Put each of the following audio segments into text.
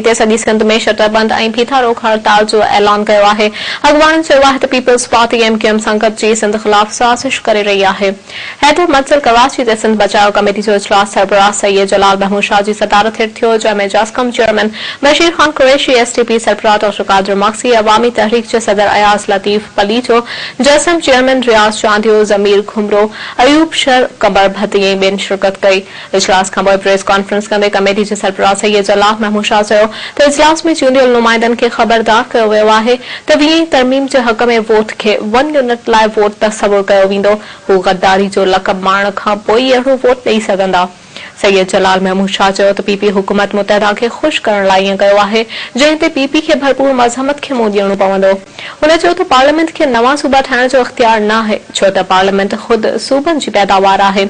تي سڄي سنڌ ۾ شٽر بند ۽ ڦيٿا روڪ هڙتال جو اعلان ڪيو آهي. اڳواڻن چيو آهي ته peoples party M Q M سان گڏجي سنڌ خلاف سازش ڪري رهي آهي. حيدر منزل ڪراچي تي سنڌ بچايو ڪميٽي جو اجلاس سربراهه سيد جلال محمود شاهه جي صدارت هيٺ ٿيو جنهن ۾ جسقم chairman Bashir Khan Qureshi, S T P سربراهه ڊاڪٽر قادر مگسي، عوامي تحريڪ جي صدر اياز لطيف پليجو، جسم چيئرمين رياض چانڊيو، ضمير گهمرو، ايوب شر، قمر ڀٽي ۽ ٻين شرڪت ڪئي. اجلاس کانپوء پريس ڪانفرنس ڪندي ڪميٽي جي سربراهه سيد جلال محمود شاهه چيو ته اجلاس ۾ چونڊيل نمائندن کي خبردار ڪيو ويو آهي ته ويهين ترميم جي حق ۾ ووٽ کي ون يونٽ لاء ووٽ تصور ڪيو ويندو، هو غداري جو لقب ماڻڻ کانپوء ئي اهڙو ووٽ ڏئي سگهندا. سيد جلال محمود شاهه چيو ته پي پي حڪومت متحده کي خوش ڪرڻ لاء ائين ڪيو آهي، جنهن تي پي پي کي ڀرپور مذمت کي منهن ڏيڻو پوندو. هن چيو ته پارليامينٽ کي نوان صوبا ٺاهڻ جو اختيار ناهي، ڇو ته پارليامينٽ خود صوبن جي پيداوار آهي،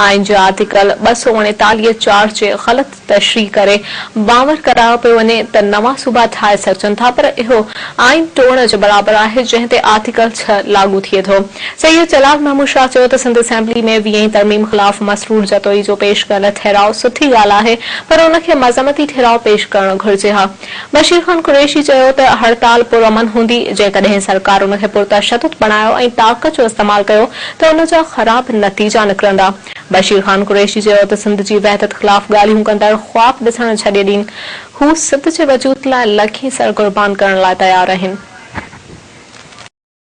آئين جي آرٽيڪل 239 چار جي غلط تشريح ڪري باور ڪرايو پيو وڃي ته نوان صوبا ٺاهي سگهجن ٿا پر اهو آئين ٽوڙڻ جي برابر آهي جنهن تي آرٽيڪل ڇهه لاڳو ٿئي ٿو. سيد جلال محمود شاهه چيو ته سنڌ اسيمبلي ۾ ويهين ترميم خلاف مسرور جتوئي جو پيش ڪيل ٺهراء سٺي ڳالهه آهي پر ان کي مذمتي ٺهراء پيش ڪرڻ گهرجي ها. بشير خان قريشي چيو ته هڙتال پرامن هوندي، جيڪڏهن سرڪار ان کي پرتشدد بڻايو ۽ طاقت جو استعمال ڪيو ته ان جا خراب نتيجا نڪرندا. بشير خان قريشي چيو ته سنڌ جي وحدت خلاف ڳالهيون ڪندڙ خواب ڏسڻ ڇڏي ڏين، هو سنڌ جي وجود لاء لکين سر قربان ڪرڻ لاء تيار آهن.